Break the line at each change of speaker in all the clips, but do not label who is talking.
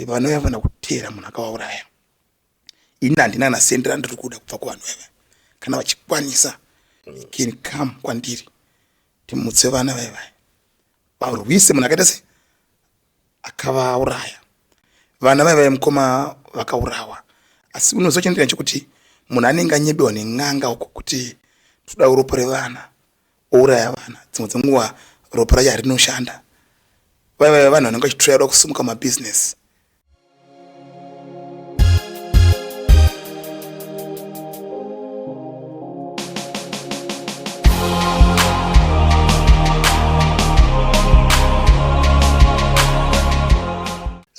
Vana vaifanira kuteera munhu akavauraya. Ini handina kana sendi randiri kuda kubva kuvanhu vaiva. Kana vachikwanisa, can come kwandiri timutse vana vaivaya varwise munhu akaita se akavauraya. Vana vaivaya mukoma vakaurawa, asi unoziva chinoitika chekuti munhu anenge anyebewa nen'anga uko kuti toda ropa revana ouraya vana dzimwe dzenguva ropa racho harinoshanda vaiva vanhu vanenge vachitraya kuda kusimuka mabhizinesi.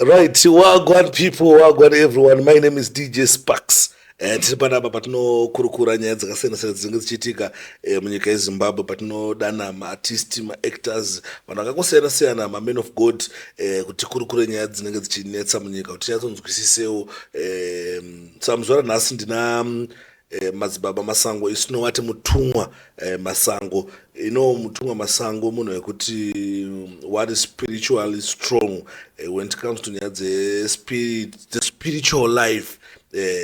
Right, wagwan people, wagwan everyone. My name is DJ Sparks. Eh, tiri panapa patinokurukura nyaya dzakasiyana siyana dzinenge dzichiitika eh, munyika yeZimbabwe, patinodana maartist, maactors, vanhu vakangosiyana siyana, mamen of God, eh, kuti tikurukure nyaya dzinenge dzichinetsa munyika kuti tinyatsonzwisisewo. Eh, saka muzuva ranhasi ndina Madzibaba Masango, isu tinovati Mutumwa Masango. Ino Mutumwa Masango munhu wekuti what is spiritually strong when it comes to nyaya dzespiritual life.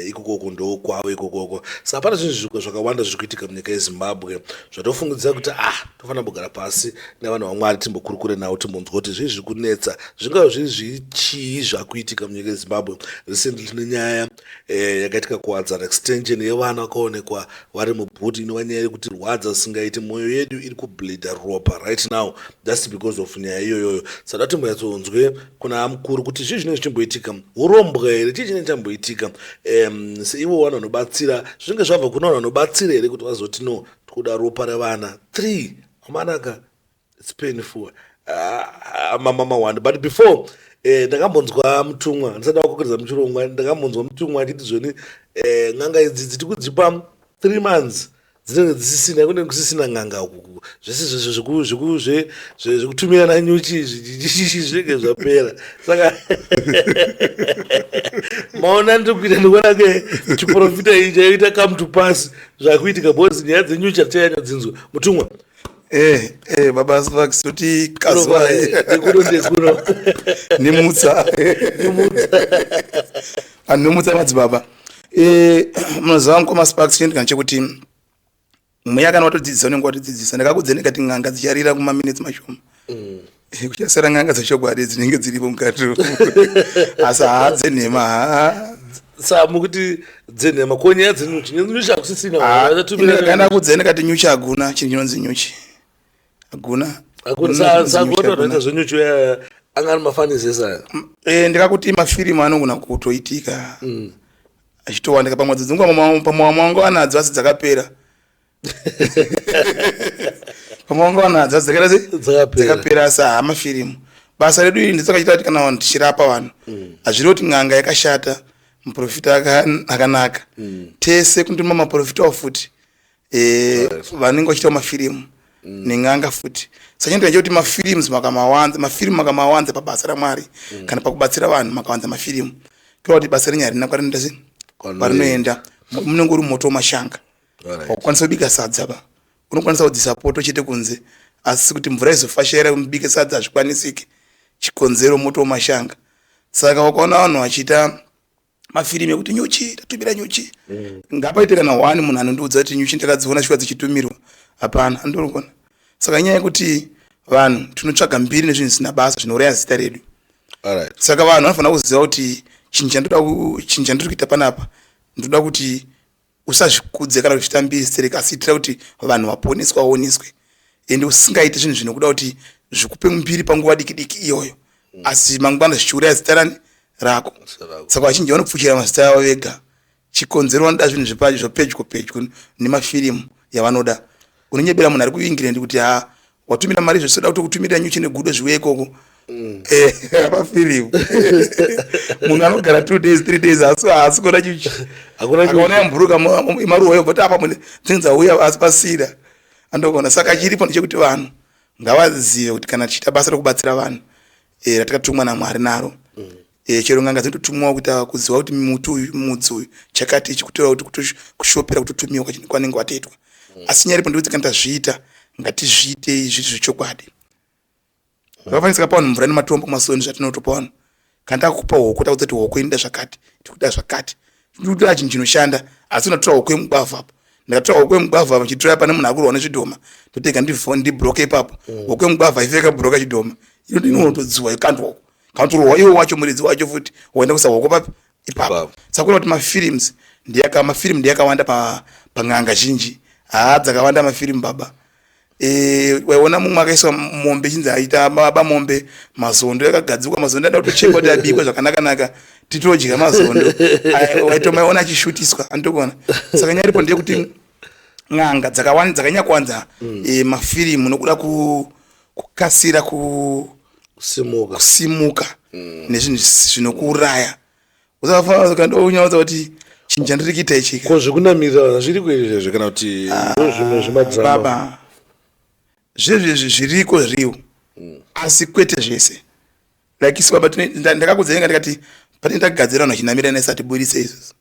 Ikokoko ndokwavo ikokoko. Saka pane zvinhu zviko zvakawanda zviri kuitika munyika yeZimbabwe zvatofungidzira kuti tofanira kugara pasi nevanhu vaMwari timbokurukure navo, timbonzwa kuti zvii zviri kunetsa, zvingava zviri zvichii zvakuitika munyika yeZimbabwe. Recently tine nyaya yakaitika kuWadzana Extension yevana vakaonekwa vari mubhuti, inova nyaya iri kutirwadza zvisingaiti. Mwoyo yedu iri kubleeda ropa right now just because of nyaya iyoyoyo. Saka timbonyatsonzwe kuna mukuru kuti zvii zvinenge zvichimboitika, urombwa here, chii chinenge chamboitika? Seivo vanhu vanobatsira, zvinenge zvabva kuna vanhu vanobatsira here kuti vazoti no, tikuda ropa revana 3 amanaka? It's painful. Mama one. But before ndakambonzwa mutumwa, ndisati ndakukwidza muchirongwa, ndakambonzwa mutumwa achiti zvoni n'anga idzi dziti kudzipa 3 months dzinenge dzisisina, kunenge kusisina n'anga uku, zvese zvekutumirana nyuchi izvi zvinenge zvapera. Saka maona ndiri kuita, ndikuona ke chiprofita ichi chaita come to pass zvakuitika, because nyaya dzenyuchi hatichanyanya dzinzwa. Mutumwa.
Baba Sparks, toti kazwai.
Ndekuno, ndekuno.
Nemutsa.
Nemutsa.
Anomutsa madzibaba. Munoziva mukoma Sparks, chinoitika ndechekuti mweya kana watodzidzisa unenge watodzidzisa. Ndakakudza ndikati n'anga dzicharira kumaminitsi mashoma. Kuchasara n'anga dzechokwadi dzinenge dziripo mukati, asi haa dzenhema haa.
Sa mukuti dzenhema, ko nyaya dzenyuchi? Nyuchi hakusisina.
Kana kudza ndikati nyuchi hakuna, chinhu chinonzi nyuchi hakuna.
Sakutoita zvenyuchi anga ari mafanisi esa.
Ndikakuti mafirimu anogona kutoitika achitowandika pamwe dzidzinguva pamwe vamwe vanga vanadzo asi dzakapera. Pamwe vanga vanadzo asi dzakaita sei?
Dzakapera.
Asi haa mafirimu. Basa redu iri ndisakaita kuti kana vanhu tichirapa vanhu, hazvirevi kuti n'anga yakashata, muprofita akanaka. Tese kundima maprofitawo futi, vanenge vachiitawo mafirimu nen'anga futi. Saka chinoita chekuti mafirimu makamawanza, mafirimu makamawanza pabasa raMwari kana pakubatsira vanhu, makawanza mafirimu, kureva kuti basa renyu harina kwarinoenda sei? Kwarinoenda. Munenge uri moto wemashanga. Wakukwanisa kubika sadza ba, unokwanisa kudzisa poto chete kunze, asi kuti mvura izofashaira mubike sadza hazvikwanisiki. Chikonzero moto wemashanga. Saka wakaona vanhu vachiita mafirimu ekuti nyuchi, tatumira nyuchi, ngapaite kana one munhu anondiudza kuti nyuchi ndakadziona shuwa dzichitumirwa, hapana andorikuona. Saka nyaya yekuti vanhu tinotsvaga mbiri nezvinhu zvisina basa zvinouraya zita redu. Saka vanhu vanofanira kuziva kuti chinhu chandoda, chinhu chandiri kuita panapa, ndoda kuti usazvikudze kana kuchita mbiri stereki, asi itira kuti vanhu vaponeswe, vaoneswe. Ende usingaiti zvinhu zvinokuda kuti zvikupe mbiri panguva diki diki iyoyo, asi mangwana zvichiuraya zita rani rako. Saka vazhinji vanopfuchira mazita avo vega. Chikonzero vanoda zvinhu zvepedyo pedyo nemafirimu yavanoda. Unonyebera munhu ari kuEngland kuti ha, watumira mari zvese, uda kutokutumirira nyuchi negudo zviuye ikoko. Pafirimu munhu anogara 2 days, 3 days, asi haasi kuona nyuchi. Akaona yamburuka maruwa yobva kuti apa mune dzinenge dzauya, asi pasina andogona. Saka chiripo ndechekuti vanhu ngavazive kuti kana tichiita basa rekubatsira vanhu ratakatumwa naMwari naro, chero n'anga dzinototumwawo kuita kuziva kuti muti uyu, mudzi uyu, chakati ichi, kutora kuti kushopera kutotumiwa kwanenge watoitwa. Asi nyaya iripo ndekuti kana tazviita, ngatizviitei zviri zvechokwadi. Zvakafanisa pa vanhu mvura nematombo kumasoni zvatinotopa vanhu. Kana takupa hoko, takuudza kuti hoko inoda zvakati, tikuda zvakati, tikuda chinhu chinoshanda. Asi unotora hoko yemugwavha apo, ndikatora hoko yemugwavha apo, chitora pane munhu akurwa nezvidhoma, ndotega ndibroke ipapo. Hoko yemugwavha ife yakabroka chidhoma, inotodziwa, ikandwa uko, kana kutorwa iwo wacho, muridzi wacho futi waenda kuisa hoko papi? Ipapo. Saka kuona kuti mafilms ndiyaka, mafilimu ndiyakawanda pan'anga zhinji, haa, dzakawanda mafilimu baba. Waiona mumwe akaiswa mombe, chinzi aita baba mombe, mazondo yakagadzikwa, mazondo ada kutochekwa kuti abikwe zvakanaka-naka, titodya mazondo. Waitomaiona achishutiswa, anditokuona. Saka nyaya iripo ndeyekuti n'anga dzakawanda dzakanyanya kuwanza mafirimu nokuda kukasira
kusimuka,
kusimuka nezvinhu zvinokuuraya. Usafanira kuti chinhu chandiri kuita ichika.
Ko zvekunamirira zviri kuizvezvi, kana kuti ndo zvimwe zvemadrama?
Baba, zvezvezvi zviriko zviriwo, asi kwete zvese. Like isu baba, ndakakudzenga ndikati pane ndakagadzira vanhu vachinamira nesi, atiburise izvozvo.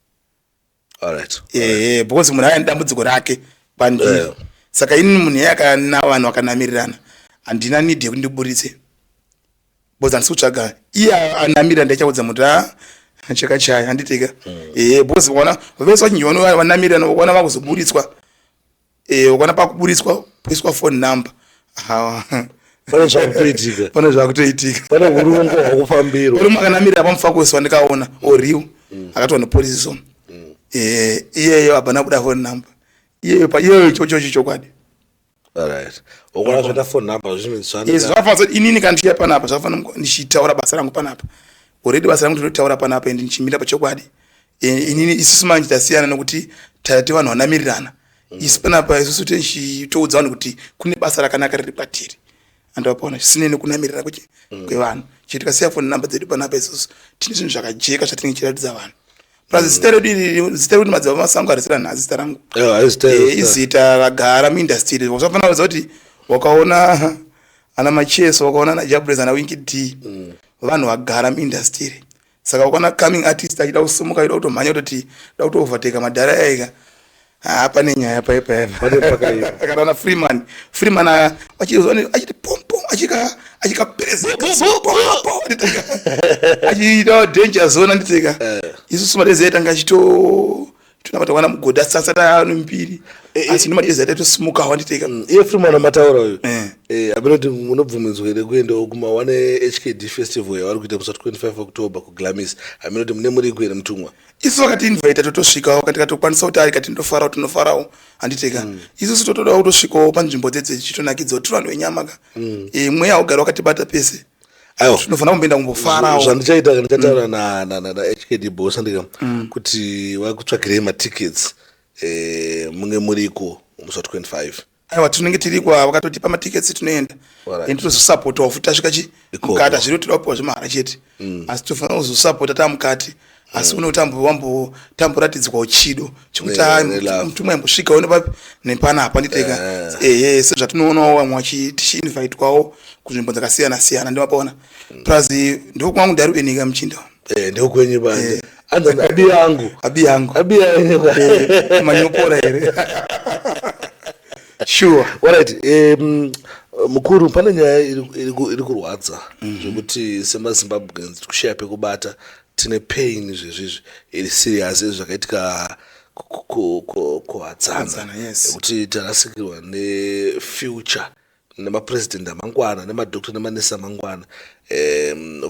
Ehe, because munhu aya nedambudziko rake kwandiri. Saka inini munhu iye akana vanhu vakanamirirana, handina need yekuti ndiburitse, because handisi kutsvaga iye anamirira. Ndichaudza muti a chakachaya, handiteka. Ehe, because ukaona vese vachinji vanamirirana, ukaona vakuzoburitswa, ukaona pakuburitswa poiswa phone number.
Pane zvakutoitika.
Pane zvakutoitika.
Pane urongwa hwakufambirwa.
Uri makanamirira pamufakosi wandikaona oriwo akatwa nepolisi, so iyeyo hapana kuda phone number iyeyo iyeyo ichocho chokwadi.
Alright, ukaona zvaita phone number zvinhu.
Zvakafanira kuti inini kana ndichiya panapa, zvakafanira ndichitaura basa rangu panapa. Already basa rangu ndinotaura panapa, ende ndichimira pachokwadi. Inini, isusu manje tasiyana nokuti tati vanhu vanamirirana. Isu panapa, isusu tichitoudza vanhu kuti kune basa rakanaka riri kwatiri, andivapaona, zvisinei nekunamirira kwevanhu. Chete tikasiya phone number dzedu panapa, isusu tine zvinhu zvakajeka zvatinenge tichiratidza vanhu. Plus zita redu iri, zita rekuti Madzibaba Masango, harisira nhasi zita rangu. Izita ragara muindustry. Usafanira kuziva kuti wakaona ana Macheso, wakaona ana Jabres, ana Winky D, vanhu vagara muindustry. Saka ukaona coming artist achida kusimuka, achida kutomhanya, kutoti da kutoovertake madhara aika, haa, pane nyaya
Pane pakaipa.
Kana ana Freeman, Freeman achiti pom pom, achikaperezeka, achiita danger zone, anditeka. Isusu madezi aitanga achito tonabata wana mugodhi, asati ane mbiri, asi nomadezi aita tosimukawo, anditeka.
Iye Freeman amataura uyu, apinoti munobvumidzwa here kuendawo kuma one HKD festival yavari kuita musi wa25 October kuGlamis? Aminoti mune muriko here, mutumwa?
Isu vakatiinvita, totosvikawo. Tikatokwanisa kuti arika, tinofarawo, tinofarawo, handiteka. Isusu totodawo kutosvikawo panzvimbo dzedze, tichitonakidzawo. Tiri vanhu venyama ka. Mweya ugara wakatibata pese.
Aiwa.
Tinofanira kumboenda kumbofarawo.
Zvandichaita, ndichataura naHKD boss, andika, kuti vakutsvagirei matickets, munge muriko musi wa25.
Aiwa, tinenge tiriko. Vakatotipa matickets, tinoenda. And tozosapotawo futi tasvika chi
Ikoko.
mukati. Hazviri kuti toda kupiwa zvemahara chete, asi tofanira kuzosapota tamukati. Asi une kuti tamboratidzwawo chido chekuti
Nelove.
Mutumwa imbosvikawo nepapi nepanapa, nditeka. Ehe, sezvatinoonawo vamwe tichiinvitwawo kunzvimbo dzakasiyana siyana, ndimapaona. Plus ndokwangu ndarubenika muchinda.
Ndokwenyu banje, anzani abi yangu.
Abi yangu.
Abi yangu.
Manyopora here? Sure.
Alright, mukuru, pane nyaya iri kurwadza zvekuti semaZimbabweans tiri kushaya pekubata. Tine pain zvezvizvi iri serious, izvi zvakaitika kuHadzana.
Kuwadzana, yes.
Yekuti tarasikirwa nefuture, nemapurezidendi amangwana, nemadhokta, nemanesi amangwana,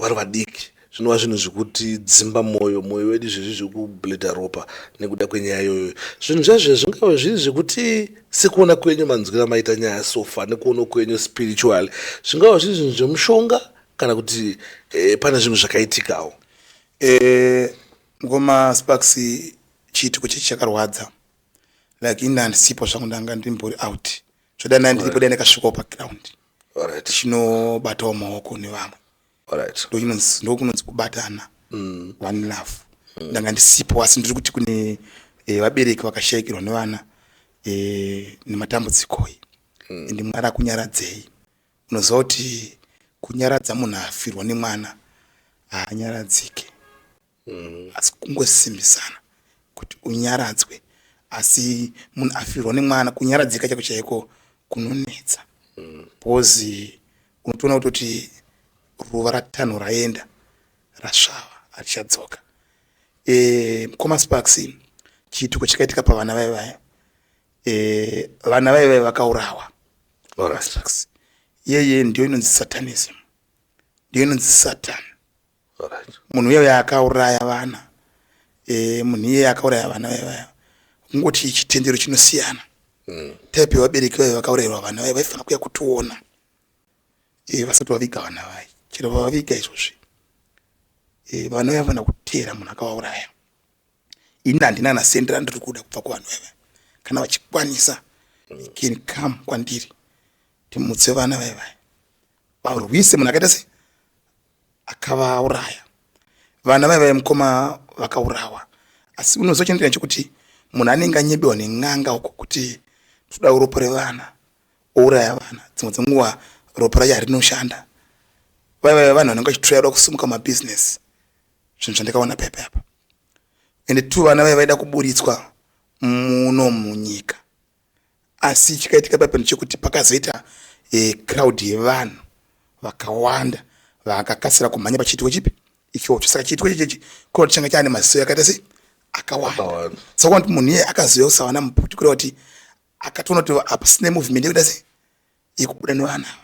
vari vadiki, zvinova zvinhu zvekuti dzimba mwoyo, mwoyo wedu izvezvi zviri kubleeda ropa nekuda kwenyaya iyoyo. Zvinhu zvazvo zvingave zviri zvekuti, sekuona kwenyu, manzwira maita nyaya so far, nekuona kwenyu spiritually, zvingava zviri zvinhu zvemushonga, kana kuti pane zvinhu zvakaitikawo?
Ngoma Sparks, chiitiko chechi chakarwadza. Like ini handisipo zvangu, ndanga ndimbori out. Zvoda ndanga ndiripo, dai ndakasvikawo paground, tichinobatawo maoko nevamwe. Ndokunonzi kubatana, one love. Ndanga ndisipo, asi ndiri kuti kune vabereki vakashayikirwa nevana nematambudzikoi, ende Mwari akunyaradzei. Unoziva kuti kunyaradza munhu afirwa nemwana haanyaradzike, asi kungosimbisana kuti unyaradzwe. Asi munhu afirwa nemwana, kunyaradzika chaiko chaiko kunonetsa, because unotoona kutoti ruva ratanho raenda. Rasvava harichadzoka. E, mukoma Sparks, chiitiko chakaitika pavana vaya vaya, e, vana vaya vaya vakaurawa. Sparks, yeye ndiyo inonzi satanism, ndiyo inonzi Satan. Munhu uye akauraya vana, e, munhu iyeye akauraya vana vaya vaya, kungoti chitendero chinosiyana. Type yevabereki vaya vakaurayirwa vana vaya vaifanira kuya kutiona, e, vasati vaviga vana vaya. Chero vavaviga izvozvi, e, vana vaya vafanira kuteera munhu akavauraya. Ini handina kana sendi randiri kuda kubva kuvanhu vaya. Kana vachikwanisa, can come kwandiri, timutse vana vaya vaya, varwise munhu akaita sei, akavauraya vana vaya vaya. Mukoma, vakaurawa, asi unoziva chinoita chekuti munhu anenge anyebewa nen'anga uko kuti toda ropa revana, ouraya vana. Dzimwe dzenguva ropa racho harinoshanda. Vaya vaya vanhu vanenge vachitroya kuda kusimuka mabhizinesi, zvinhu zvandikaona paipa apa. Ende two, vana vaya vaida kuburitswa muno munyika, asi chikaitika paipa ndechekuti pakazoita crowd yevanhu vakawanda vakakasira kumhanya pachiitiko chipi ichocho. Saka chiitiko ichechi crowd changa chaane maziso yakaita sei, akawanda. Saka kuti munhu iye akaziva kusawana muputi, kureva kuti akatoona kuti hapasine movement yekuita sei, yekubuda nevana ava.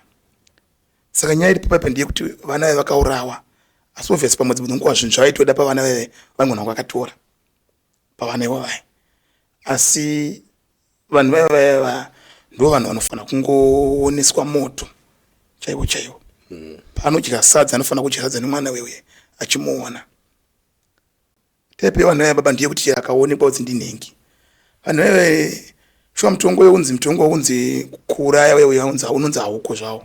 Saka nyaya iripo paipa ndeyekuti vana vaya vakaurawa, asi obviously pamwe dzimwe nguva zvinhu zvavaitoda pavana vaya vanogona kunge vakatora pavana ivo vaya. Asi vanhu vaya vaya ndo vanhu vanofanira kungooneswa moto chaiwo chaiwo. Paanodya sadza, anofanira kudya sadza nemwana wewe achimuona. Type yevanhu vaya, baba, ndeyekuti akaonekwa kuti ndinhengi, vanhu vaya shuwa mutongo weunzi, mutongo weunzi kuuraya wewe unonzi hauko zvawo,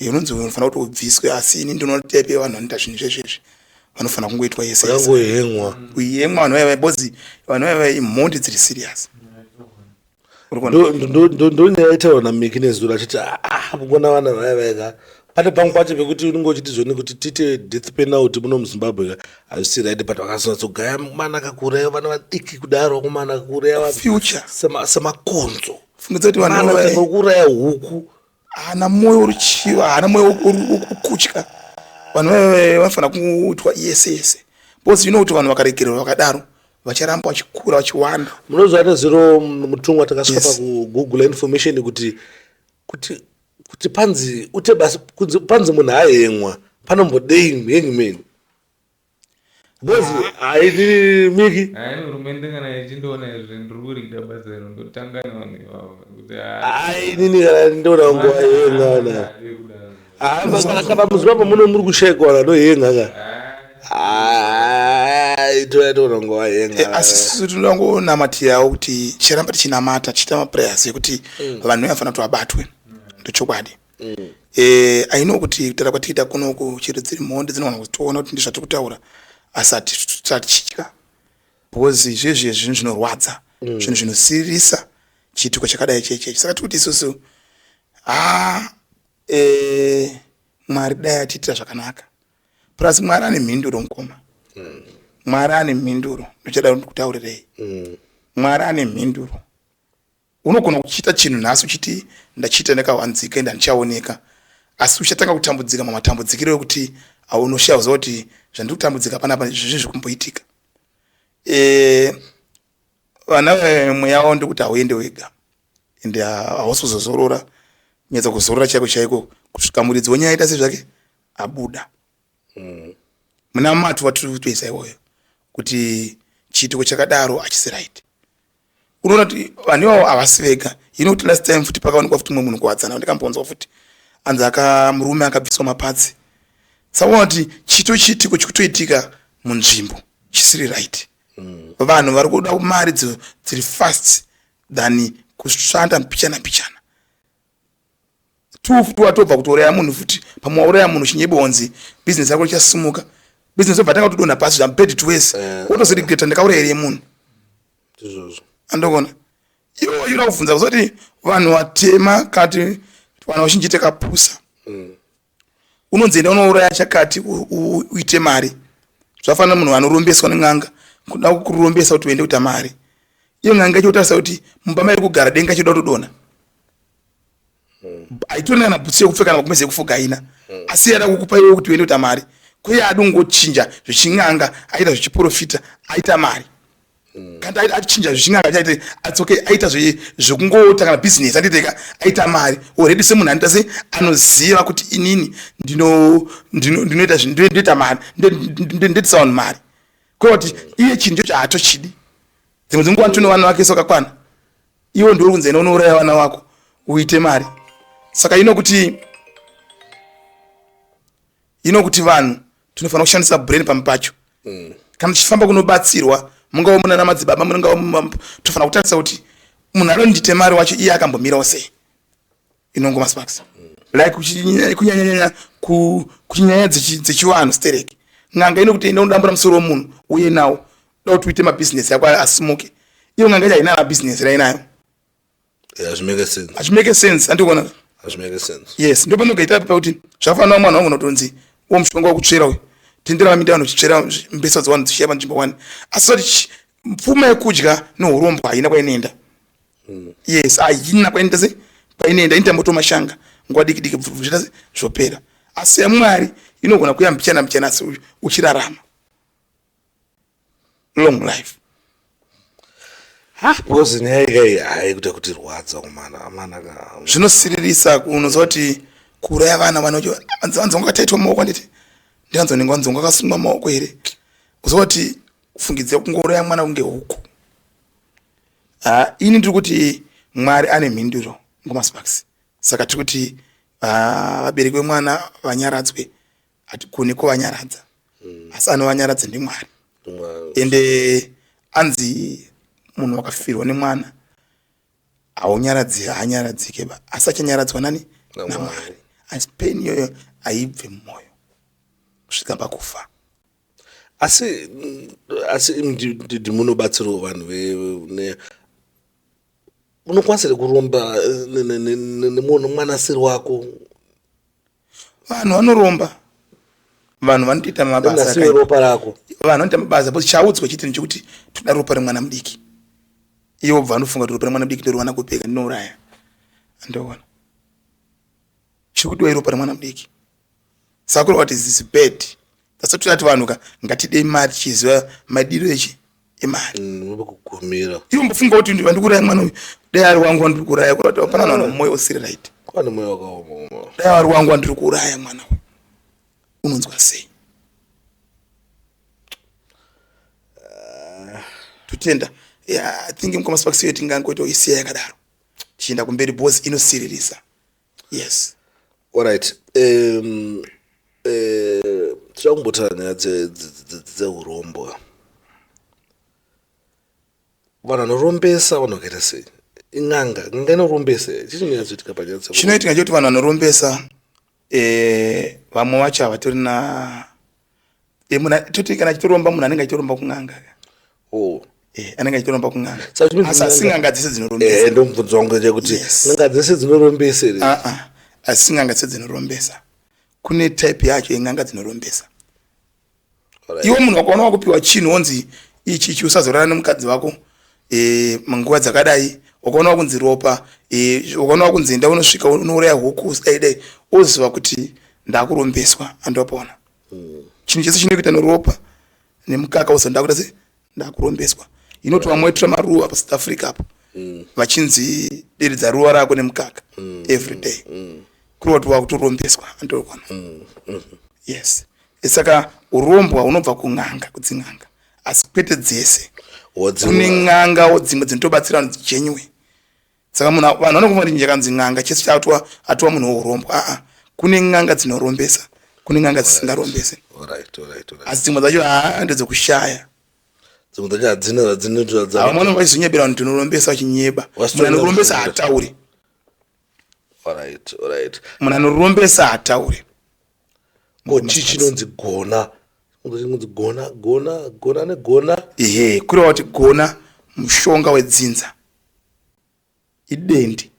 unonzi unofanira kuti ubviswe. Asi ini ndinoona type yevanhu vanoita zvinhu zvezvezvi vanofanira kungoitwa yese yese.
Vakangohengwa.
Kuyemwa vanhu vaya, because vanhu vaya imhondi dziri serious. Uri kuona?
Ndo nyaya itaurwa naMiki nezuro achiti, ah, kungona vana vaya vaya pane pamwe pacho pekuti unenge uchiti zvoni kuti tiite death penalty muno muZimbabwe ka, hazvisi right, but vakazonatsogaya mana kakuuraya vana vadiki kudaro, kumana kakuuraya vanhu
future
semakonzo.
Fungidza kuti vanhu
mana
vaya
kuuraya huku.
Haana mwoyo woruchiva, haana mwoyo wokutya. Vanhu vaya vanofanira kuitwa yese yese, because you know kuti vanhu vakaregererwa vakadaro vacharamba vachikura, vachiwanda.
Munoziva, nezuro mutumwa takasvika pakugoogle information kuti panzi ute basi kunzi panzi munhu ahengwa, panombodei hangman? Because haini, Miki.
Hayi, hurumende kana ichindoona izvi, ndiri kurida basa iro, ndotanga nevanhu ivavo kuti
Hainini, kana ndoona nguva yengana, kana muZimbabwe muno muri kushayikwa vanhu vanohenga ka, toona nguva henga.
Asi isusu tinoda kungonamatirawo kuti ticharamba tichinamata, tichiita maprayers ekuti vanhu vanofanira kuti vabatwe, ndochokwadi. I know kuti kutaura kwatiita kunoku, chero dziri mhondi dzinogona kutiona kuti ndizvatiri kutaura, asi hatichitya, because izvezvi zvinhu zvinorwadza, zvinhu zvinosiririsa, chiitiko chakadai chechechi. Saka tiri kuti isusu, ha, Mwari dai atiitira zvakanaka. Plus Mwari ane mhinduro, mukoma. Mwari ane mhinduro, ndochada kutaurirei. Mwari ane mhinduro. Unogona kuchiita chinhu nhasi uchiti ndachiita ndakawanzika, ende handichaoneka, asi uchatanga kutambudzika mamatambudzikiro ekuti aunoshaya kuziva kuti zvandiri kutambudzika panapa zvezvi zvikumboitika. Vana mweya wavo ndekuti hauende wega, ende hausi kuzozorora, kunyatsa kuzorora chaiko chaiko, kusvika muridzi wenyaya aita sezvake abuda. Munamato watiri kutoisa iwoyo kuti chiitiko chakadaro hachisi right. Unoona kuti vanhu ivavo havasi vega. You know kuti last time futi pakaonekwa futi mumwe munhu kuwadzana, ndikambonzwa futi anzi aka murume akabviswa mapatsi. Saka unoona kuti chito chiitiko chikutoitika munzvimbo chisiri right. Vanhu vari kuda mari dziri fast than kushanda mbichana mbichana. Two futi watobva kutouraya munhu futi, pamwe wauraya munhu chinyebonzi business yako richasimuka, business obva tanga kutodonha pasi, zvabad to worse. Wotozoregreta, ndakauraya here munhu?
Ndizvozvo.
Andogona iwo uchida kubvunza kuzoti vanhu vatema kati vanhu vazhinji takapusa. Unonzi enda unouraya chakati uite mari. Zvafanana munhu anorombeswa nen'anga, kuda kukurombesa kuti uende kuita mari. Iyo n'anga ichotarisa kuti mumba mairi kugara denga choda kutodonha, haitorina kana bhutsu yekupfeka kana magumbezi ekufuga haina, asi yada kukupa iwe kuti uende kuita mari. Kuye adi kungochinja zvechin'anga, aita zvechiprofita, aita mari. Kana achinja zvechin'anga achaite, it's okay, aita zvekungota kana business, anditeka aita mari already. Semunhu anoita se anoziva kuti inini ndinoita ndinoita mari, ndoitisa vanhu mari, kureva kuti iye chinhu ichocho haatochidi. Dzimwe dzenguva tine vana vake wakakwana, iwe ndiuri kunzi enda unouraya vana vako uite mari. Saka ino kuti vanhu tinofanira kushandisa brain pamwe pacho. Kana tichifamba kunobatsirwa, mungava munana madzibaba, mungava, tofanira kutarisa kuti munhu anondite mari wacho iye akambomirawo sei. Inongoma Sparks, like kunyanyanyanya kuchinyaya dzechivanhu stereki, n'anga inokuti enda unodambura musoro wemunhu uye nawo, da kuti uite mabhizinesi ako asimuke. Iyo n'anga yacho haina mabhizinesi rainayo.
Hazvimake sense.
Hazvimake sense, andikuona.
Hazvimake sense.
Yes, ndo panogaita pakuti zvafanira mwana wangu unotonzi uwo mushonga wekutsvera uyu, tendera vaminda vanhu uchitsvera mbesa dzevanhu dzichiya panzvimbo one, asi kuti pfuma yekudya neurombo haina kwainoenda. Yes, haina kwainoenda se kwainoenda, inoita moto mashanga nguva diki diki, zviita se zvopera. Asi yaMwari inogona kuya mbichana mbichana, asi uchirarama long life.
Because nyaya ikai hai kuita kuti rwadza kumana amana ka.
Zvinosiririsa, unoziva kuti kuuraya vana, vana vacho vanzi vanga kataitwa maoko, anditi ndianzi vanenge vanzi vanga vakasungwa maoko here? Uziva kuti kufungidzira kungouraya mwana kunge huku. Ha, ini ndiri kuti Mwari ane mhinduro, Ngoma Sparks. Saka tiri kuti vabereki vemwana vanyaradzwe. Hatigoni kuvanyaradza, asi anovanyaradza ndiMwari. Ende anzi munhu wakafirwa nemwana haunyaradzi, haanyaradzike ba, asi achanyaradzwa nani? NaMwari. Asi pain iyoyo haibve mumwoyo kusvika pakufa.
Asi munobatsirawo vanhu unokwanisa here kuromba nemwana asiri wako?
Vanhu vanoromba, vanhu vanotoita mabasa
Asiri ropa rako.
Vanhu vanoita mabasa because chaudzwa chete nechekuti toda ropa remwana mudiki. Iwo bva vanofunga kuti ropa remwana mudiki ndoriwana kupeka, ndinouraya. Andoona chiri kudiwa iropa remwana mudiki. Saka kureva kuti this bad. That's what tati vanhu ka ngatidei mari tichiziva madiro echi emari.
Kugumira.
Iwe mbofunga kuti vandikuuraya mwana uyu, dai ari wangu wandiri kuuraya, kureva kuti hapana vanhu vane mwoyo usiri right.
Kwane mwoyo wakaoma.
Dai ari wangu wandiri kuuraya mwana uyu, unonzwa sei? Totenda. Yeah, I think Mukoma Sparks, iyo tingangoita isiya yakadaro, tichienda kumberi because inosiririsa, yes.
Alright, tinoda kumbotaura nyaya dzeurombo. Vanhu vanorombesa, vanhu vakaita sei? In'anga, n'anga inorombesa, chii chinonyatsoitika panyaya
Chinoitika chekuti vanhu vanorombesa, vamwe vacho havatori na munhu toti kana achitoromba, munhu anenge achitoromba kun'anga.
Oh.
Anenge achitoromba kun'anga. Asi asi n'anga dzese dzinorombesa.
Ndomubvunzo wangu chekuti n'anga dzese dzinorombesa here?
Ah ah, asi n'anga dzese dzinorombesa. Kune type yacho yen'anga dzinorombesa. Iwe munhu wakaona wakupiwa chinhu, wonzi ichi ichi usazorara nemukadzi wako munguva dzakadai, wakaona wakunzi ropa, wakaona wakunzi enda unosvika unouraya huku, dai dai, oziva kuti ndakurombeswa. Andopaona chinhu chese chinokuita neropa nemukaka, uzo ndakuita se ndakurombeswa. Inoti vamwe vaitora maruva paSouth Africa apo, vachinzi deredza ruva rako nemukaka every day, kureva kuti wakutorombeswa. Andokona, yes. Saka urombwa hunobva kun'anga, kudzin'anga, asi kwete dzese. Kune n'angawo dzimwe dzinotobatsira vanhu genuine. Saka munhu, vanhu vanofunga kuti njakanzi n'anga chese chaatwa atwa munhu wourombwa. Aa, kune n'anga dzinorombesa, kune n'anga dzisingarombese. Asi dzimwe dzacho haa, ndedzekushaya.
Dzimwe dzacho hadzina zvadzinoita.
Vamwe vanenge vachizonyebera vanhu tinorombesa, vachinyeba. Munhu anorombesa haatauri. Munhu anorombesa haatauri.
Ko chii chinonzi gona? Chinonzi gona, gona, gona negona?
Ehe, kureva kuti gona mushonga wedzinza, idende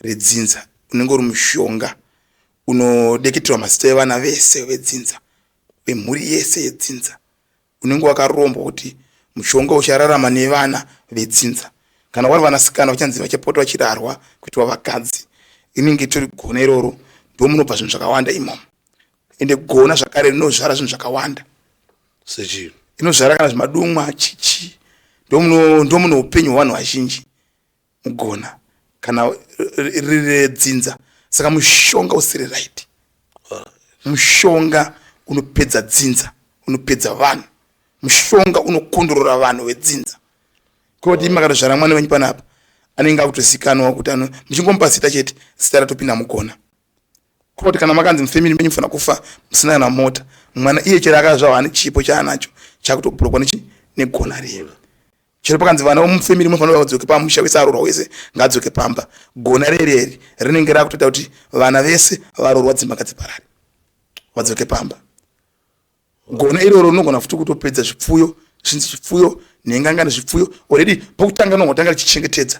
redzinza, unenge uri mushonga unodeketerwa mazita evana vese vedzinza, vemhuri yese yedzinza. Unenge wakarombwa kuti mushonga uchararama nevana vedzinza. Kana vari vanasikana, vachanzi vachapota vachirarwa kuitwa vakadzi. Inenge itori gona iroro. Ndo munobva zvinhu zvakawanda imomo. Ende gona zvakare rinozvara zvinhu zvakawanda.
Sechii?
Inozvara kana zvimadumwa, chichi. Ndomuno upenyu hwevanhu vazhinji mugona kana riri redzinza. Saka mushonga usiri right, mushonga unopedza dzinza, unopedza vanhu, mushonga unokondorora vanhu vedzinza. Kwekuti imi makatozvara mwana wenyu panapa anenge akutozikanwa kuti ano muchingomupa zita chete, zita ratopinda mugona. Kwekuti kana makanzi mufamily menyu mufanira kufa musina kana mota, mwana iye chero akazvarwa ane chipo chaanacho chakutobhurokwa nechi negona riye. Chero pakanzi vana vemufamily munofanira vadzoke pamusha, wese aroorwa wese ngaadzoke pamba, gona rereri rinenge rakutoita kuti vana vese varoorwa dzimba ngadziparare vadzoke pamba. Gona iroro rinogona futi kutopedza zvipfuyo, zvinzi zvipfuyo nhengangani zvipfuyo already pokutanga rinogona kutanga richichengetedza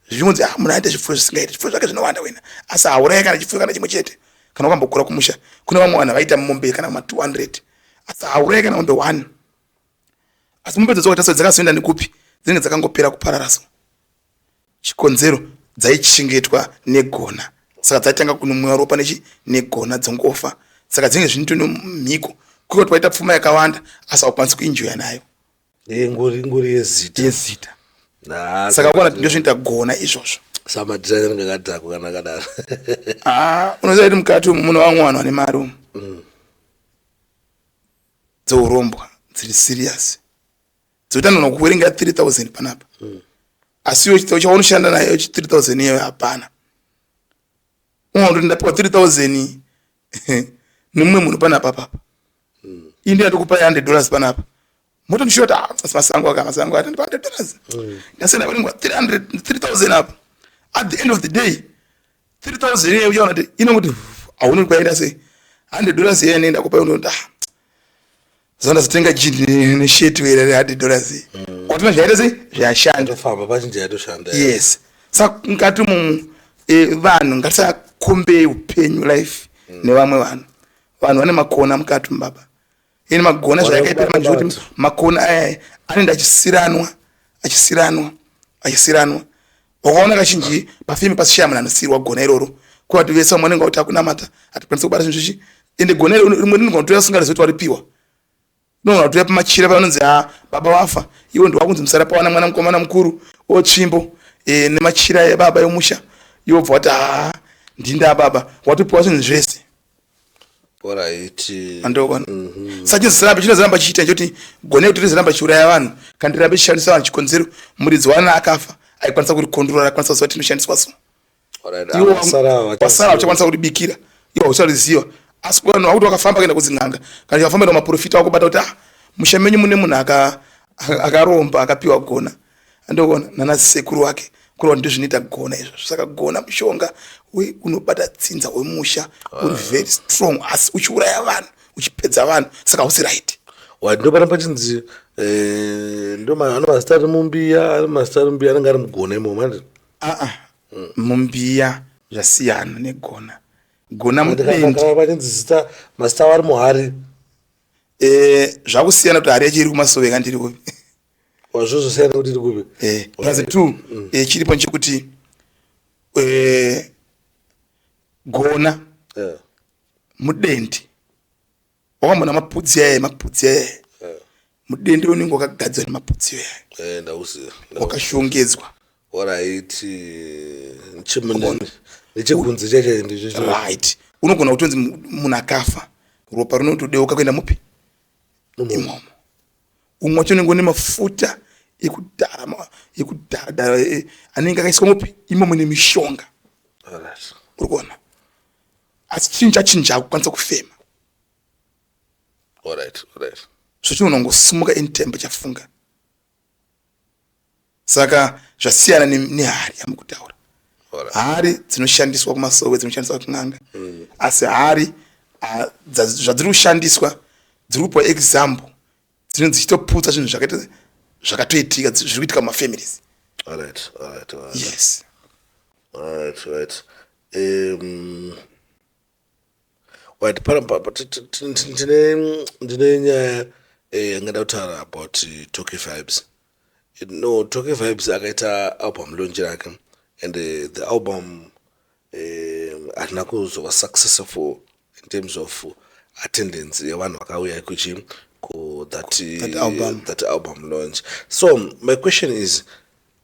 zvinonzi ah, munhu aita zvipfuyo zvisingaiti, zvipfuyo zvake zvinowanda wena, asi hauraye kana chipfuyo kana chimwe chete. Kana wakambokura kumusha kune vamwe vanhu vaita mombe kana ma 200 asi hauraye kana mombe 1, asi mombe dzodzo wakaita so dzakazoenda nekupi? Dzinenge dzakangopera kuparara. So chikonzero dzaichengetwa negona, saka dzaitanga kunomwiwa ropa nechi negona dzongofa. Saka dzinenge zvinoto nemhiko kwekuti waita pfuma yakawanda asi haukwanisi kuenjoya nayo.
Ingori yezita.
Yezita. Saka kuona kuti ndozvinoita gona izvozvo.
Samadhira anenge akadhakwa kana akadaro.
Ah, unoziva kuti mukati umu mune vamwe vanhu vane mari umu dzeurombwa dziri serious, dzekuti anogona kuverenga 3000 panapa, asi iwe chaunoshanda nayo 3000 iyoyo hapana. Unogona kuti ndapiwa 3000 nemumwe munhu panapa papa, ii ndinatokupa $100 panapa, motondishuwa kuti ah, asi masango aka masango atandipa $100, ndasenda kuringwa 300 3000 apa. At the end of the day 3000 iyoyo uchaona kuti inongoti hauni kwaenda sei. $100 iyoyo inoenda kupa, unoti ah, zva ndazotenga jean neshirt wera $100 iyi, watina zvaita sei, zvashanda.
Yatofamba pachinja, yatoshanda.
Yes, saka ngati mu vanhu ngatisakombei upenyu, life nevamwe vanhu. Vanhu vane makona mukati mubaba ine magona zvayakaipira manje kuti makona aya anenge achisiranwa, achisiranwa, achisiranwa. Wakaona kazhinji pafilmu pasishaya munhu anosiyirwa gona iroro, kuva kuti vese vamwe vanenge vakuti akunamata hatikwanisi kubata zvinhu zvichi. Ende gona iro rimwe rinogona kutoya usingarizivi kuti waripiwa. Unogona kutoya pamachira pavanonzi ha, baba wafa, iwe ndiwakunzi musara pawana mwana mukomana mukuru otsvimbo nemachira ebaba emusha, iwe ubva wati ha, ndinda baba, watopiwa zvinhu zvese. Andokona saka chizoramba chinozoramba chichiita choti gone kuti rizoramba chiuraya vanhu kana rirambe chishandisa vanhu. Chikonzero muridzi wana akafa aikwanisa kurikondrora, aikwanisa kuziva kuti rinoshandiswa so. Iwo wasara uchakwanisa kuribikira, iwo hauchariziva. Asi vanhu vakuti wakafamba kuenda kudzin'anga kana wakafamba kuenda kumaprofita, wakubata kuti ah, musha menyu mune munhu akaromba akapiwa gona, andoona nana sekuru wake kureva ndizvo zvinoita gona izvozvo. Saka gona mushonga unobata tsinza wemusha uri very strong, asi uchiuraya vanhu, uchipedza vanhu, saka hausi right.
Ndopana pachinzi ndo ano mazita ari mumbiya, ari mazita ari mumbiya anenge ari mugona imomo, handi?
Aa, mumbiya zvasiyana negona. Gona mudendi.
Pachinzi zita mazita avo ari muhari.
Zvakusiyana kuti hari yacho iri kumasove kana ndiri kupi.
Wazvozosiyana kuti iri kupi.
Plus two, chiripo nchekuti gona mudendi wakambona mapudzi aya, mapudzi aya, mudendi unenge wakagadzirwa nemapudzi aya.
Ndauziva.
Wakashongedzwa.
Alright, nechekunze chacho ndicho.
Right, unogona kutonzi munhu akafa ropa rinotodeuka kuenda mupi imomo. Umwe wacho unenge une mafuta ekudhara ekudhara anenge akaiswa mupi imomo nemishonga. Uri kuona, asi chinhu chachinja kukwanisa kufema. So chinonongosimuka anytime pachafunga. Saka zvasiyana nehari yamukutaura. Hari dzinoshandiswa kumasowe, dzinoshandiswa kun'anga, asi hari zvadziri kushandiswa dziri kupiwa example dzinenge dzichitoputsa zvinhu zvakaita zvakatoitika, zviri kuitika mumafamilies. Yes.
Alright. Right, ndine nyaya yangada kutaura about Tocky Vibes. No, Tocky Vibes akaita album launch rake and the album harina kuzova successful in terms of Attendance yevanhu vakauya kuchi ku that,
That album.
That album launch. So my question is,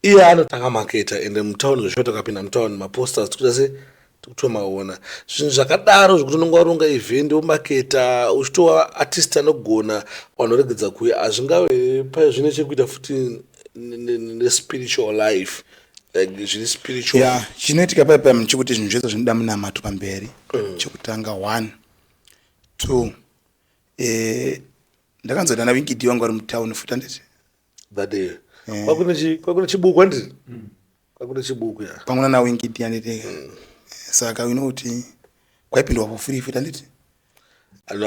iye anotanga maketa ende mutauni zveshuwa, takapinda mutauni, maposters tikuita se tikutomaona zvinhu zvakadaro zvekuti unonge waronga event, womaketa, uchitova artist anogona, vanhu varegedza kuuya. Hazvingave zvine chekuita futi nespiritual life, like zviri spiritual?
Ya, chinoitika paipa chekuti zvinhu zvese zvinoda munamato pamberi. Chekutanga, one, two, ndakanzwa na Winky D wangu vari mutauni futi, anditi?
That day kwakune chibuku, handiti? Kwakune chibuku, ya.
Pamwe nana Winky D, anditi? Saka you know kuti kwaipindwa for free futi, anditi?
I'm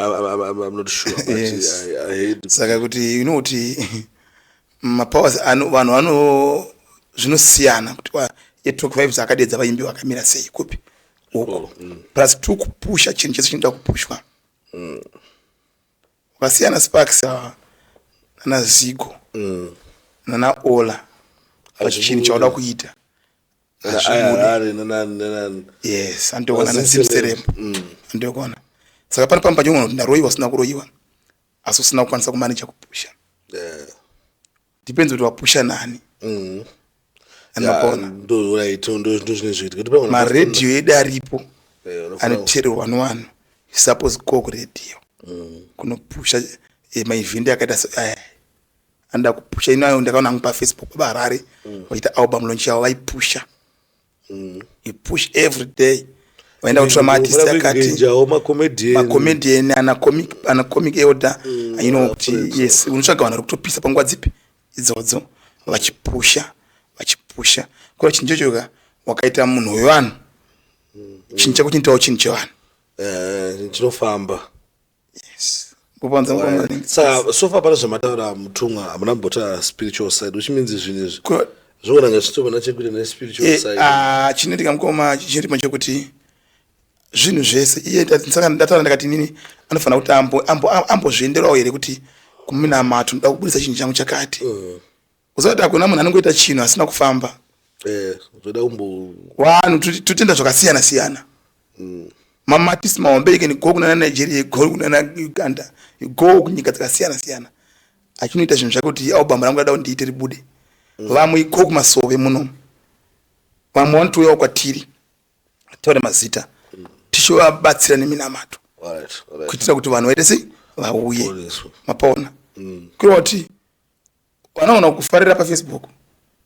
not sure, but I heard.
Saka kuti you know kuti mapowers ano vanhu vano zvinosiyana kuti yeTalk Vibes akadedza vaimbi vakamira sei kupi uko. Plus two, kupusha chinhu chese chinoda kupushwa. Wakasiyana Sparks nana Zigo nana Ola pachinhu chauda kuita.
Harare nanani.
Yes, andokona naZimserembo, andokona. Saka pane pamwe pachogona kuti ndaroyiwa, usina kuroyiwa, asi usina kukwanisa kumaneja kupusha. Depends kuti wapusha nani. Andokona.
Ndo right, ndo zvine zvoitika kuti
maredhiyo edu aripo anoteererwa nevanhu. Suppose go kuredhiyo kunopusha maevent akaita aya anoda kupusha. Ino ndakaona hangu paFacebook Baba Harare vachiita album launch yavo, vaipusha. You push every day, vaenda kutora maartist akati
kuengajawo macomedian.
Macomedian, ana Comic Elder, you know kuti yes, unotsvaga vanhu vari kutopisa panguva dzipi idzodzo, vachipusha, vachipusha. Kura chinhu chochoka wakaita munhu wevanhu, chinhu chako chinoitawo chinhu chevanhu.
Chinofamba.
Yes. Kupanza.
Saka so far pane zvamataura, mutumwa, hamuna kumbota spiritual side, which means zvinhu izvi zvogona kunge zvichitova chekuita nespiritual side.
Ah, chinoitika mukoma, chinoitika chekuti zvinhu zvese iye saka ndataura ndakati inini anofanira kuti ambozvienderawo here kuti kuminamato ndoda kubudisa chinhu changu chakati. Usati hakuna munhu anongoita chinhu asina kufamba.
Zvoda kumbo
Vanhu totenda zvakasiyana siyana. Maartist mahombe, you can go kunana Nigeria, you go kunana Uganda, you go kunyika dzakasiyana siyana achinoita zvinhu zvake kuti album rangu rada kuti ndiite ribude. Vamwe go kumasove muno, vamwe vanotouyawo kwatiri, taure mazita, tichivabatsira neminamato kuitira kuti vanhu vaite sei, vauye.
Poneswa.
Mapaona kureva kuti vanoona kufarira paFacebook,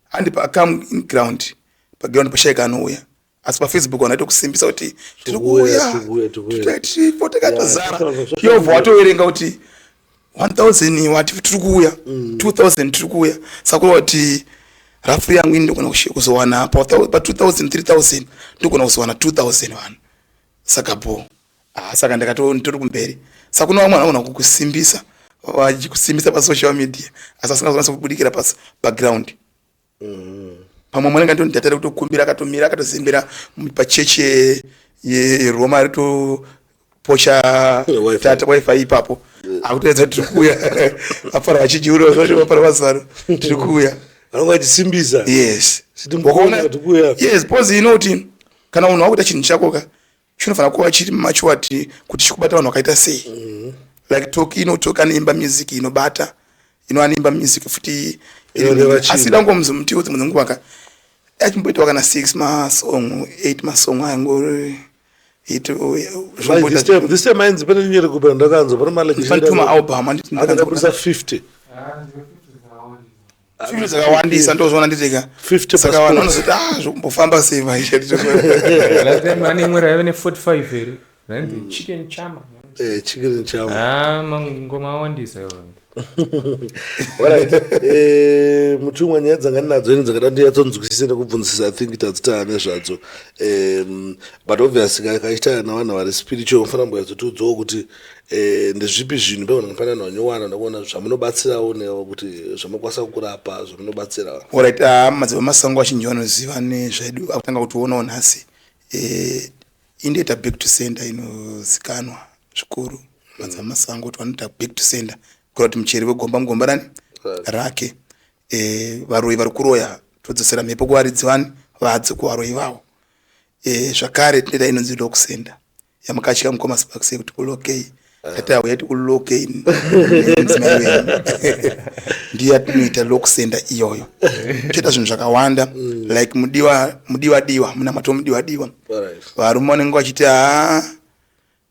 handi pacome in ground, paground pashaika anouya, asi paFacebook vanhu vaite kusimbisa kuti tiri
Tikuuya,
kuuya.
Tikuuya, tikuuya.
Tiripo takatozara.
Yeah,
Yobva watoverenga kuti 1000 wati tiri kuuya, 2000 tiri kuuya. Saka kureva kuti rafu yangu ini ndogona kuzowana pa 2000, 3000, ndogona kuzowana 2000 vanhu. Saka bo, ah, saka ndakato nditori kumberi. Saka kuna vamwe vanogona kukusimbisa, vachikusimbisa pasocial media, asi asingazokwanisa kubudikira paground. Pamwe mwanenge andondidatara kutokumbira, akatomira, akatozembera pachechi yeRoma, ritoposha
Wi-Fi.
Data, WiFi ipapo, akutoedza tiri kuuya, afara vachijiura zvacho, vafara vazaro, tiri kuuya.
Vanonga vachisimbisa.
Yes.
Siti mukuona, tikuuya.
Yes, because you know kuti kana munhu wakuita chinhu chako ka, chinofanira kuva chiri matured kuti chikubata vanhu vakaita sei. Like Toki, inotoka anoimba music inobata, ino anoimba music futi.
Inoreva chinhu.
Asi dango mutiwo dzimwe dzenguva ka achimboitawo kana 6 masong, 8 masong ango.
But this time ainzi pane nyere kupera, ndakanzwa pane malike.
Pane tuma album, handiti?
Akabudisa 50.
50 dzakawandisa, ndozvoona nditeka.
50
Saka vanhu
passport.
vanozoti, ah, zvokumbofamba sei manje?
Last time ane imwe raive ne45 here, rainzi Chicken Chama.
Chicken Chama.
Ah, mangoma awandisa iwayo.
Alright. Mutumwa, nyaya dzanga ndinadzo ini dzakada ndinyatsonzwisise nekubvunzisisa, I think tadzitaura nezvadzo. But obviously kachiita navanhu vari spiritual, unofanira kumbonyatsotiudzawo kuti ndezvipi zvinhu pagona pane vanhu vanyowana nekuona zvamunobatsirawo nevo, kuti zvamunokwanisa kurapa, zvamunobatsira.
Alright, ah, madzibaba masango vazhinji vanoziva nezvedu akutanga kutionawo nhasi. Indoita back to sender, inozikanwa zvikuru. Madzibaba masango kuti vanoita back to sender, kureva kuti mucheri wegomba mugomba rani rake. Varoyi vari kuroya, todzosera mhepo kuvaridzi vani vadzo, kuvaroyi vavo. Zvakare tinoita inonzi lock sender, yamakatya mukoma Sparks, yekuti kulokei. Tati auya tikuloke mudzimai wenyu. Ndiyo yatinoita lock center iyoyo. Toita zvinhu zvakawanda like mudiwa mudiwa diwa, munamato mudiwa diwa. Varume vanenge vachiti, haa,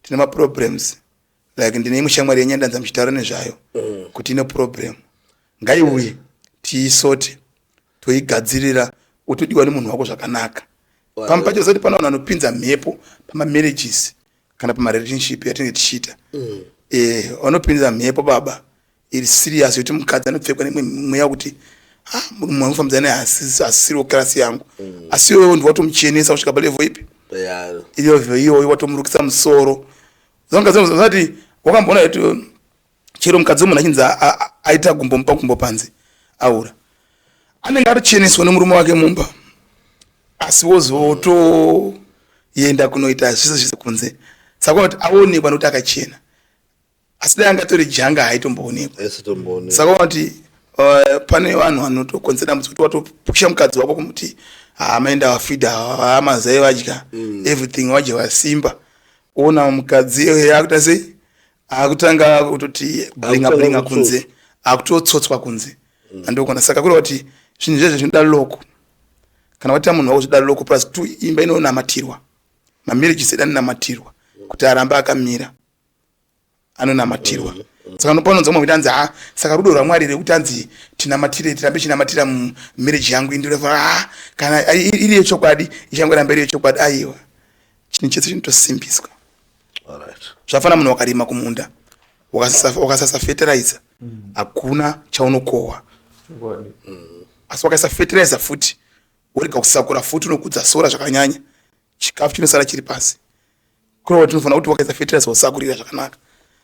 tine maproblems. Like ndine imwe shamwari yenyandanza muchitaura nezvayo kuti ine problem, ngaiuye tiisote, toigadzirira, utodiwa nemunhu wako zvakanaka. Pamwe pacho zati pana vanhu vanopinza mhepo pamamarriages kana pamarelationship yatinenge tichiita. Vanopinza mhepo, baba, iri serious, yekuti mukadzi anopfekwa nemwe mweya wekuti, ah, munhu wanofambidzana naye asisiriwo class yangu. Asi iwewe ndiwe watomuchenesa kusvika palevel ipi? Iyoyo iyoyo watomurukisa musoro. Zati wakamboona kuti chero mukadzi wemunhu achinzi aita gumbo mupa gumbo panze, aura, anenge atocheneswa nemurume wake mumba, asi wozotoenda kunoita zvese zvese kunze. Saka kuti aonekwa nekuti akachena, asi dai angatori janga, haitomboonekwa.
Aisitomboonekwa.
Saka kuti pane vanhu vanotokonzera dambudziko kuti watopusha mukadzi wako kumuti, hamaenda wafidha, hamazai vadya, everything vadya, vasimba. Ona mukadzi iyoyo akuita sei? Akutanga kutoti blinga
Akutanga
blinga
kutsotswa.
Kunze akutotsotswa kunze, andokona. Saka kureva kuti zvinhu zvezvo zvinoda lock. Kana waita munhu wako, zvinoda lock plus two. Imba inonamatirwa, mamarriages edu anonamatirwa kuti arambe akamira, anonamatirwa. Saka nopanonzwa mwe kuti anzi, ha, saka rudo rwaMwari rekuti anzi tinamatire, tirambe chinamatira mumarriage yangu indoreva, ha, kana iri yechokwadi, ichangoramba iri yechokwadi. Aiwa, chinhu chese chinotosimbiswa. Zvafana munhu wakarima kumunda, wakasasa fertilizer, hakuna chaunokohwa. Asi wakaisa fertilizer futi, worega kusakura futi, unokudza sora zvakanyanya, chikafu chinosara chiri pasi. Kureva kuti tinofanira kuti wakaisa fertilizer, wosakurira zvakanaka.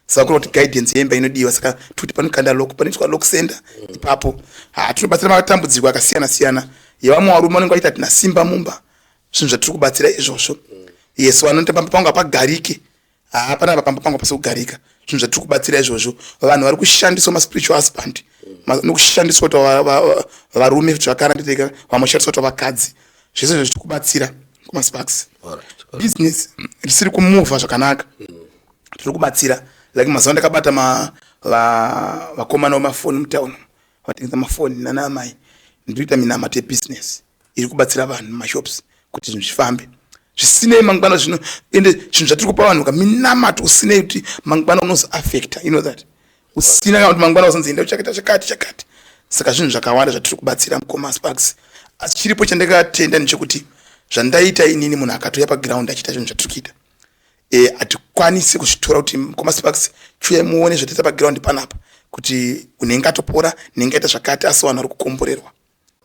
Saka kureva kuti guidance yemba inodiwa. Saka tuti panokanda lock, panoitwa lock center ipapo. Ha, tinobatsira matambudziko akasiyana siyana yevamwe varume vanenge vachiita tina simba mumba. Zvinhu zvatiri kubatsira izvozvo. Yes, vanoti pamba pangu hapagarike, haa, panapa pamba pangu hapasi kugarika. Zvinhu zvatiri kubatsira izvozvo. Vanhu vari kushandiswa maspiritual husband, nokushandiswa kuti varume zvakare nditeka, vamwe vashandiswa kuti vakadzi. Zvese zvo zvitiri kubatsira kumasparks. Business risiri kumuvha zvakanaka, tiri kubatsira. Like mazuva ndakabata vakomana vemafoni mutauni, vatengesa mafoni nana amai. Ndinoita minamato yebusiness iri kubatsira vanhu mumashops kuti zvinhu zvifambe, zvisinei mangwana zvino. Ende zvinhu zvatiri kupa vanhu kaminamato, usinei kuti mangwana unozoaffecta, you know that usina kana kuti mangwana uzonzi enda uchakaita chakati chakati. Saka zvinhu zvakawanda zvatiri kubatsira, mukoma Sparks. Asi chiripo chandakatenda ndechekuti zvandaita inini, munhu akatouya paground achiita zvinhu zvatiri kuita, hatikwanisi kuzvitora kuti, mukoma Sparks, chiuyai muone zvataita paground panapa, kuti unenge atopora, nenge aita zvakati. Asi vanhu vari kukomborerwa,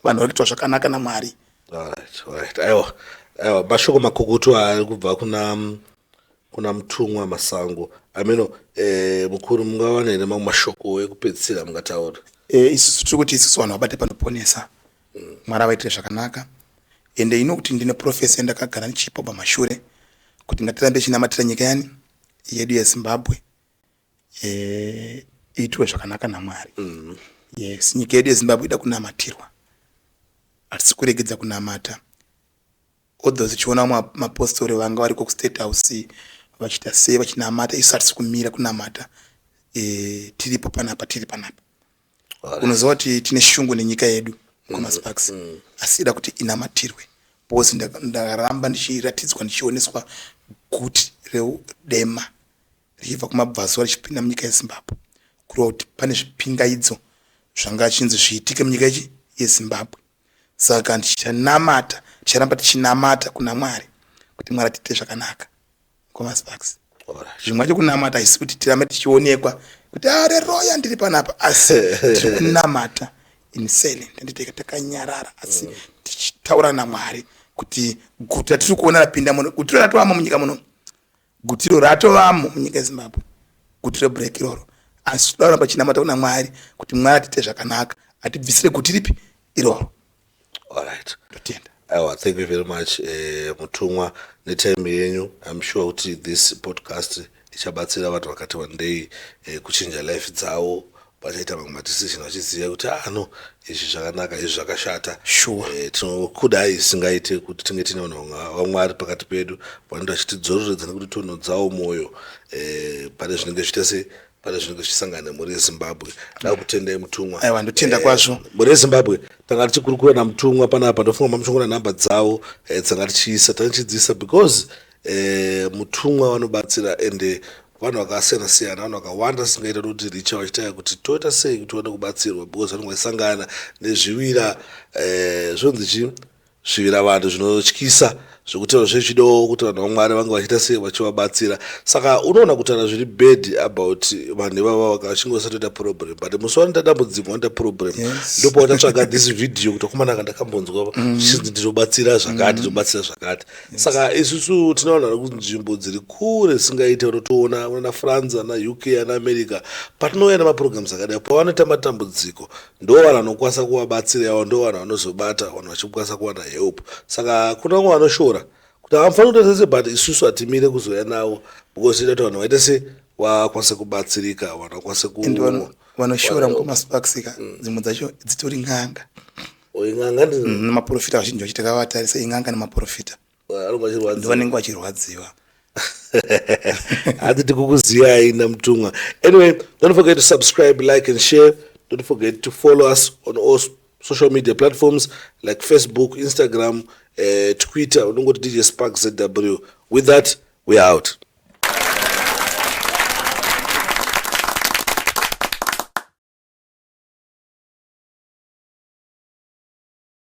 vanhu vari kuitwa zvakanaka naMwari.
Alright. Aiwa, aiwa, mashoko makukutu ari kubva kuna Mutumwa Masango. Ameno, mukuru, mungawana here mamwe mashoko ekupedzisira mungataura?
Isusu tiri kuti isusu vanhu vabate panoponesa. Mwari avaitire zvakanaka. Ende ino kuti ndine prophecy yandakagara ndichipa pamashure kuti ngatirambe tichinamatira nyika yani yedu yeZimbabwe, iitwe zvakanaka naMwari. Yes, nyika yedu yeZimbabwe ida kunamatirwa. Hatisi kuregedza kunamata, although tichiona mapostori vanga variko kuState House vachiita sei, vachinamata. Isu hatisi kumira kunamata. Tiripo panapa, tiri panapa. Unoziva kuti tine shungu nenyika yedu kumasparks, asi ida kuti inamatirwe, because ndaramba ndichiratidzwa, ndichioneswa guti redema richibva kumabvazuva richipinda munyika yeZimbabwe, kureva kuti pane zvipingaidzo zvanga chinzi zviitike munyika ichi yeZimbabwe. Saka ndichanamata, ticharamba tichinamata kuna Mwari kuti Mwari atiite zvakanaka kumasparks. Zvimwe acho kunamata haisi kuti tirambe tichionekwa kuti areroya ndiri panapa, asi tiri kunamata in silent, nditeka takanyarara, asi tichitaura naMwari kuti guta ratiri kuona rapinda muno, guti ratovamo munyika muno, gutiro ratovamo munyika yeZimbabwe, guti reblack iroro. Asi toda kuramba chinamata kuna Mwari kuti Mwari atiite zvakanaka, atibvisire guti ripi iroro. Totenda.
Aiwa, thank you very much, Mutumwa, netime yenyu. I'm sure kuti this podcast ichabatsira vanhu vakati wandei kuchinja life dzavo. Vachaita mamwe madecision vachiziva kuti, ah no, izvi zvakanaka, izvi zvakashata. Tinokudai isingaite kuti tinge tine vanhu vaMwari pakati pedu vanenge vachitidzoreredza nekuti tonhodzawo mwoyo pane zvinenge zviita sei, pane zvinenge zvichisangana nemhuri yeZimbabwe. Da kutendai, Mutumwa.
Aiwa, ndotenda kwazvo.
Mhuri yeZimbabwe, tanga tichikurukura naMutumwa panapa. Ndofunga mamuchongona nhamba dzavo dzanga tichiisa, tanga tichidziisa because Mutumwa vanobatsira ende vanhu vakasiyana siyana, vanhu vakawanda singaita kuti richa vachitaya kuti toita sei kuti tiwane kubatsirwa, because vanenge vachisangana nezvivira zvonzi chii, zvivira vanhu zvinotyisa zvekuti zvechidawo kuti vanhu vaMwari vange vachiita sei, vachivabatsira. Saka unoona kutaura zviri bad about vanhu ivava vachinge vasatoita problem, but musi wanoita dambudziko, vanoita problem, ndopauchatsvaga this video kuti akomanaka, ndakambonzwa zvichinzi ndinobatsira zvakati, ndinobatsira zvakati. Saka isusu tine vanhu vari kunzvimbo dziri kure singaite, unotoona ana France, ana UK, ana America. Patinouya nemaprograms akadai, pavanoita matambudziko, ndo vanhu vanokwanisa kuvabatsira avo, ndo vanhu vanozobata vanhu vachikwanisa kuwana help. Saka kuna vamwe vanoshora kuti havafaniri kuita sese, but isusu hatimire kuzouya navo because inoita kuti vanhu vaite se vakwanise kubatsirika, vanhu vakwanise ku
And vanoshora, mukoma Sparks ka, dzimwe dzacho dzitori n'anga.
N'anga ndi
Nemaprofita vazhinji vacho takavatarisa, in'anga nemaprofita.
Vanenge vachirwadziwa.
Ndovanenge vachirwadziwa.
Hati tikukuziyai naMutumwa. Anyway, don't forget to subscribe, like and share. Don't forget to follow us on all social media platforms like Facebook, Instagram, Twitter, unongoti DJ Spark ZW. With that, we are out.